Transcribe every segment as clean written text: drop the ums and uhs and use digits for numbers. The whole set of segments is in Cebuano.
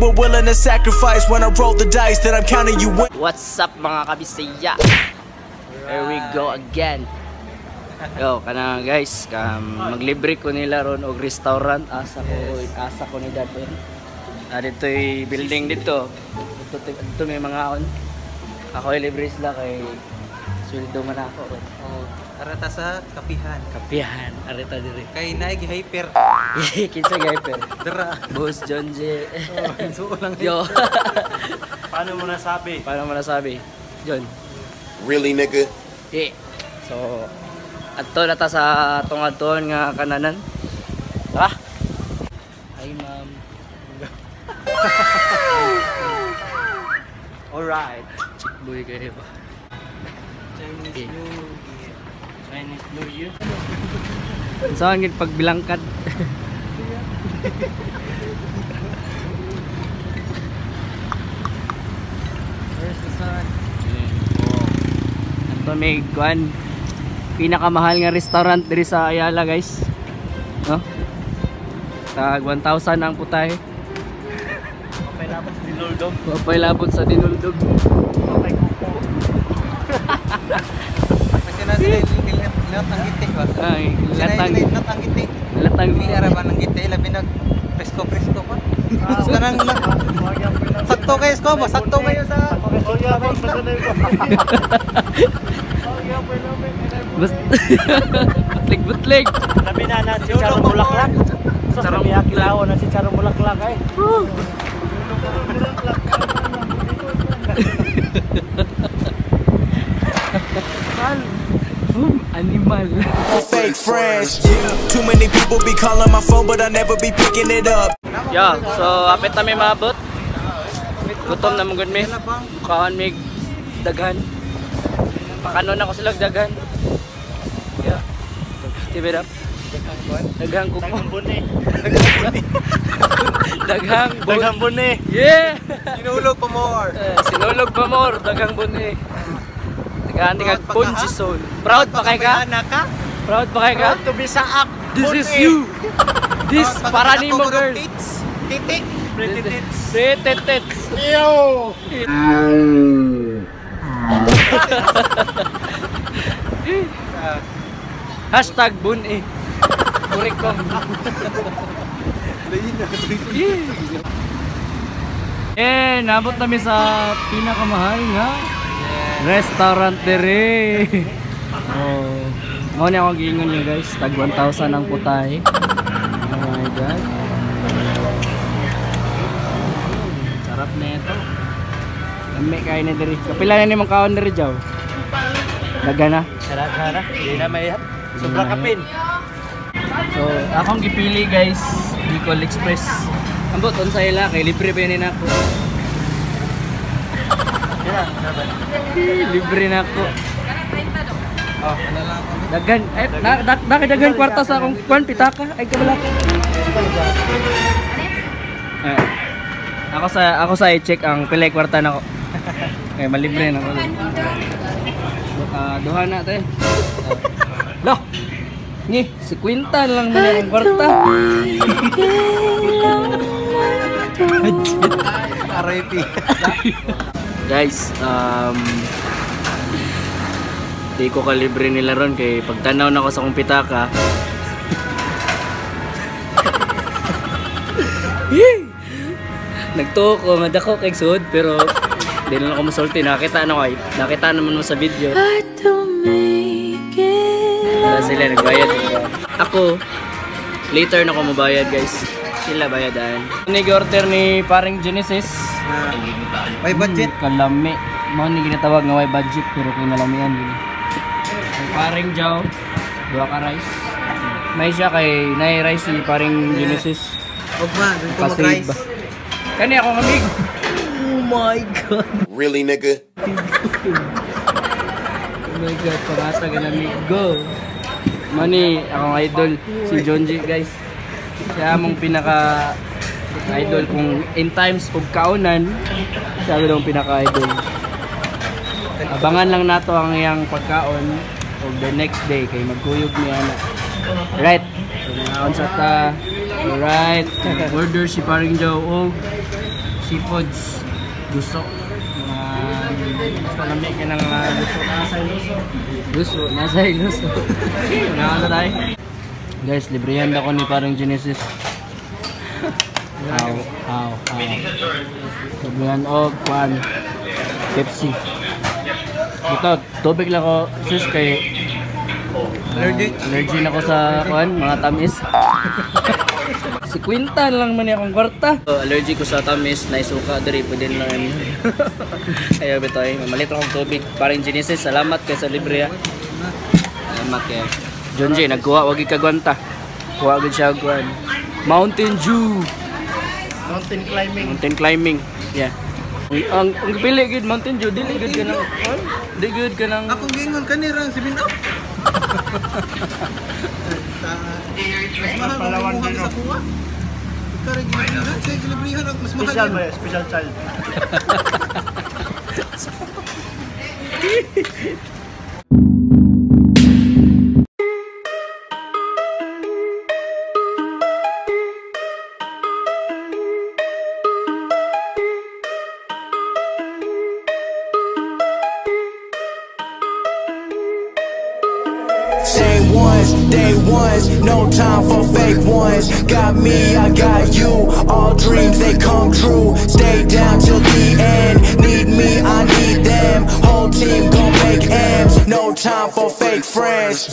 were willing to sacrifice when I rolled the dice that I'm counting you win. What's up, mga kabisaya? Here we go again. Yo, kana guys, maglibre ko nila ron og restaurant, asa ko ni dadon. Ah, dito building dito. Dito, dito may mga on. Ako ay libre sila kay sweldo man ako. Oh, arata sa kapihan. Kapihan, arita diri. Kay naay hyper. Kinsa hyper? Dara. Boss John J. Oh, so lang. Yo. Paano mo nasabi? Paano mo nasabi? John. Really, nigga? Eh. So, adto na ta sa tungad-tuon nga kananan. Tara. Hi, ma'am. Alright. Chick boy kayo ba? Chinese Okay. New Year. Chinese New Year. Saan gid pagbilangkad? Where's the sun? Ato may kuan, pinakamahal nga restaurant diri sa Ayala, guys. No? Tag 1,000 ang putahe. Okay labot sa Dinuldog. Wapay labot sa Dinuldog. Okay kuko. Kasi na sila linot ang gitik ba? Ay, Sila latang linot ang gitik. Latang Dili ara ba ng gitik labi nag presko presko pa. Sa kanang sakto kayo sko ba? Sakto kayo sa Basta butlig butlig. Labi na na si Charong Bulaklak. Sa Charong sabi kilaw na si Charong Bulaklak ay. Animal. Fake friends. Too many people be calling my phone, but I never be picking it up. Yo, so apit na may maabot. Gutom na mong mi. Kaon mig daghan. Pakanon ako sila daghan. Yeah. Give it up. Daghang kuko. Daghang bune. Daghang bune. Daghang bune. Yeah. Sinulog pa more. Eh, sinulog pa more, daghang bune. Daghan di kag Ponchison. Proud pa kay ka? Anak ka? Proud pa kay ka? Proud to be saak. This is you. This para nimo, girl. Tits. Titik. Pretty tits. Pretty tits. Yo! #bune. Kurikom. Eh, nabot nami sa pinakamahal nga restaurant dere. Oh. Mao ni ako giingon niyo, guys, tag 1,000 ang putahe. Oh my God. Sarap na ito. Lami kayo na dere. Kapila na nimong kaon dere, Jaw? Daga na. Sarap na. Hindi na may sobra kapin. So, akong gipili, guys, Bicol Express. Ambot on sa ila kay libre pa yun ako. Libre na ako. Oh, ano lang ako. Daghan eh na, na, na, daghan kwarta sa akong kwan pitaka ay kabala. Eh, ako sa i-check ang pila kwarta nako. Eh malibre na ako. Duha na te. Lo. Ngi, 50 lang man ang kwarta. RIP. Guys, di ko kalibre nila ron kay pagtanaw na ko sa akong pitaka. Yee! Nagtuo ko, madako kay sud, pero di na ako masulti. Nakita na ko, ay, nakita naman mo sa video. Wala sila nagbayad. Ako, later na ako mabayad, guys. Sila bayadan. Nag-order ni paring Genesis. May budget. Kalami. Mao ni ginatawag nga way budget pero kay nalamian gini. Ang paring Jow, duha ka rice. May siya kay nay rice si paring Genesis. Ugma, dito Pasave mag-rice. ba? Kani akong amig. Oh my God. Really, nigga? Oh my God, pangasa ka na go. Mani, akong idol si John G, guys. Siya among pinaka idol kung in times og kaunan, siya ang pinaka idol. Abangan lang nato ang iyang pagkaon og the next day kay magkuyog niya na. Right. So mga sa ta. Alright. Order si paring Joe og Seafoods. Gusto. Basta lami ka ng gusto. Nasa iluso. Gusto, nasa iluso. Nasa tayo. Guys, librehan ako ni parang Genesis. How, how, how. Librehan og kwan. Pepsi. Ito, tubig lang ko, sis, kay Allergic. Allergy na ko sa kuan, mga tamis. Si Quinta lang man akong kwarta. So, allergy ko sa tamis, naisuka diri pwede na lang. Ayaw bito ay, mamalit akong tubig. Parang Genesis, salamat kay sa libre ha. Salamat kay. John Jay, nagkuha wag kagwanta. Kuha gid siya og kuan. Mountain Dew. Mountain climbing. Mountain climbing. Yeah. Ang pili gid Mountain Dew, dili gid ka nang di gid ka nang Akong gingon kanira ang 7 Up. Mas mahal ang Palawan kumuha din, sa kuha. Ikaw rin gilibrihan. Kaya gilibrihan ang mas mahal. Special yun. ba? Special child. Same ones, day ones, no time for fake ones. Got me, I got you. All dreams they come true. Stay down till the end. Need me, I need them. Whole team gon' make M's. No time for fake friends.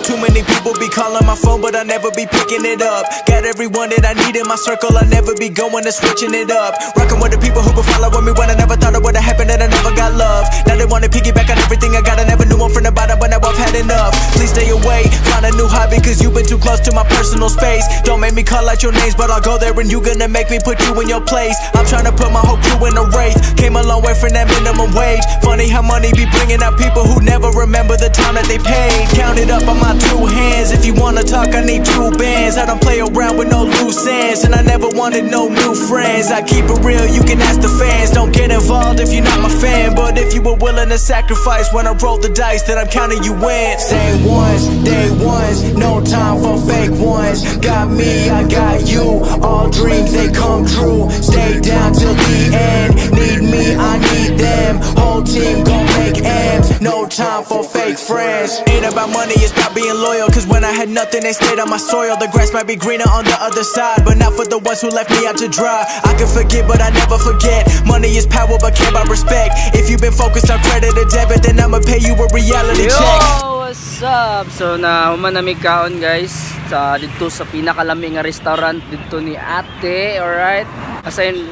Too many people be calling my phone, but I never be picking it up. Got everyone that I need in my circle. I never be going and switching it up. Rocking with the people who been following me when I never thought it would've happened and I never got love. Now they wanna piggyback on everything I got. I never knew I'm from the bottom, but now I've had enough. Please stay away, find a new hobby, 'cause you've been too close to my personal space. Don't make me call out your names, but I'll go there and you gonna make me put you in your place. I'm trying to put my whole crew in a wraith. Came a long way from that minimum wage. Funny how money be bringing out people who never remember the time that they paid. Count it up on my two hands. If you wanna talk, I need two bands. I don't play around with no loose ends, and I never wanted no new friends. I keep it real, you can ask the fans. Don't get involved if you're not my fan, but if you were willing to sacrifice when I roll the dice, then I'm counting you in. Same ones, day ones, no time for fake ones. Got me, I got you. All dreams they come true. Stay down till the end. Need me, I need them. Whole team gon' make M's. No time for fake friends. Ain't about money, it's about being loyal. 'Cause when I had nothing, they stayed on my soil. The grass might be greener on the other side, but not for the ones who left me out to dry. I can forget, but I never forget. Money is power, but can't buy respect. If you've been focused on credit or debit, then I'ma pay you a reality check. Yo! What's up? So na human nami kaon guys sa dito sa pinakalami nga restaurant dito ni Ate, alright? As in,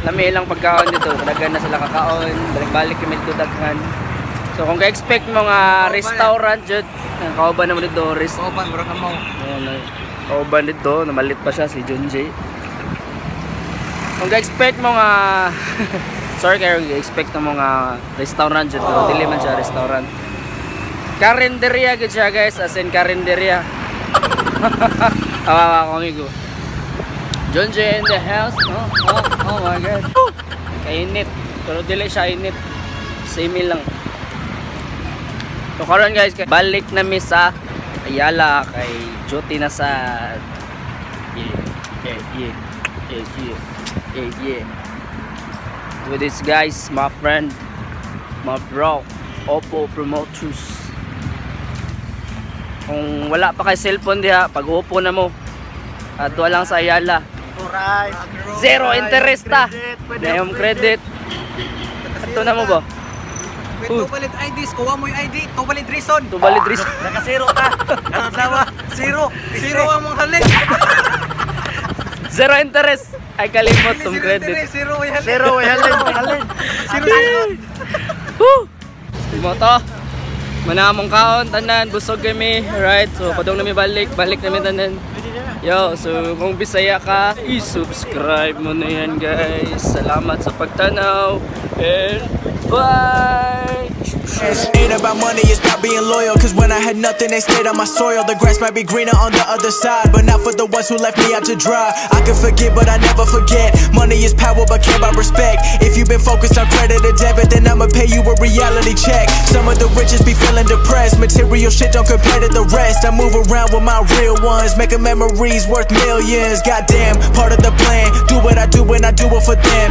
lami lang pagkaon dito. Daghan na sila kakaon, balik-balik kami dito daghan. So kung ka-expect mo nga restaurant jud, ang kauban naman dito, Kauban, murag amaw. Oh, kauban dito, namalit pa siya si John Jay. Kung ka-expect mo nga sorry kayo, expect mo nga restaurant jud, pero dili man siya restaurant. Karinderya gud siya guys, as in karinderya. Awawa ko amigo. John Jay in the house. Oh, oh, oh my God. Kainit, pero dili siya init. Same lang. So karon guys, balik na mi sa Ayala kay duty na sa yeah. With this guys, my friend, my bro, Oppo Promoters. Kung wala pa kay cellphone diha, pag Oppo na mo. Ato lang sa Ayala. Alright. Zero interest ta. Pwede Mayong credit. Ato na mo ba? With two valid IDs, kuha mo yung ID, two valid reason. Two valid reason. Naka-zero ta. Naka-zero. Zero. Zero ang mga halin. Zero interest. Ay kalimot tong Zero credit. interest, zero ay halin. Zero. Ay halin. Halin. Zero, zero. Woo! Mo to. Manamong kaon tanan, busog kami. Alright, so padung nami balik, balik nami tanan. Yo, so kung Bisaya ka, i-subscribe mo na yan guys. Salamat sa pagtanaw and bye! Ain't about money, it's about being loyal. 'Cause when I had nothing, they stayed on my soil. The grass might be greener on the other side, but not for the ones who left me out to dry. I can forget, but I never forget. Money is power, but can't buy respect. If you've been focused on credit or debit, then I'ma pay you a reality check. Some of the richest be feeling depressed. Material shit don't compare to the rest. I move around with my real ones, making memories worth millions. Goddamn, part of the plan. Do what I do and I do it for them.